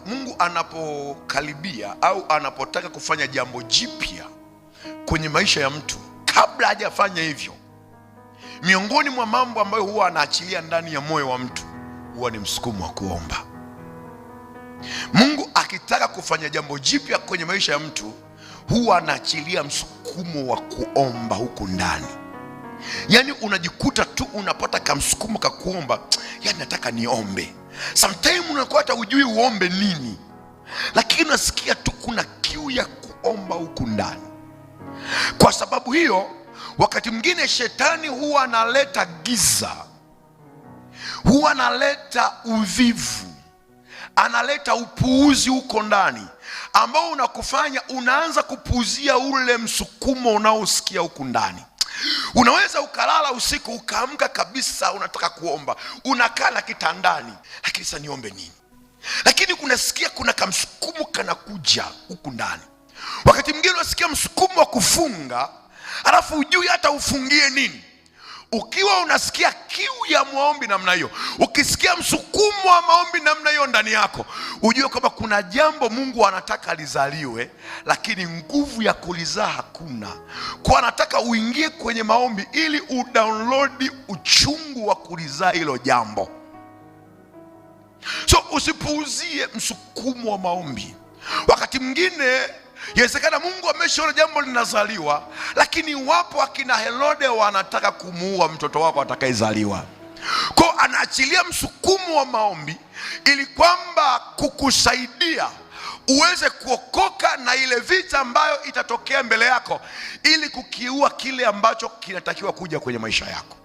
Mungu anapokaribia au anapotaka kufanya jambo jipya kwenye maisha ya mtu, kabla hajafanya hivyo, miongoni mwa mambo ambayo huwa anaachilia ndani ya moyo wa mtu huwa ni msukumo wa kuomba. Mungu akitaka kufanya jambo jipya kwenye maisha ya mtu huwa anaachilia msukumo wa kuomba huku ndani. Yaani unajikuta tu unapata kamsukumo ka kuomba, yaani nataka niombe. Sometimes unakuwa hata hujui uombe nini, lakini unasikia tu kuna kiu ya kuomba huku ndani. Kwa sababu hiyo, wakati mwingine shetani huwa analeta giza, huwa analeta uvivu, analeta upuuzi huko ndani ambao unakufanya unaanza kupuuzia ule msukumo unaosikia huku ndani. Unaweza ukalala usiku ukaamka kabisa unataka kuomba, unakaa na kitandani, lakini sasa niombe nini? Lakini unasikia kuna kamsukumo kanakuja huku ndani. Wakati mwingine unasikia msukumo wa kufunga, alafu hujui hata ufungie nini. Ukiwa unasikia kiu ya maombi namna hiyo, ukisikia msukumo wa maombi namna hiyo ndani yako, ujue kwamba kuna jambo Mungu anataka lizaliwe, lakini nguvu ya kulizaa hakuna. Kwa anataka uingie kwenye maombi ili udownload uchungu wa kulizaa hilo jambo. So usipuuzie msukumo wa maombi. Wakati mwingine yawezekana Mungu ameshaona jambo linazaliwa, lakini wapo akina Herode wanataka kumuua mtoto wako atakayezaliwa. Kwa anaachilia msukumo wa maombi ili kwamba kukusaidia uweze kuokoka na ile vita ambayo itatokea mbele yako, ili kukiua kile ambacho kinatakiwa kuja kwenye maisha yako.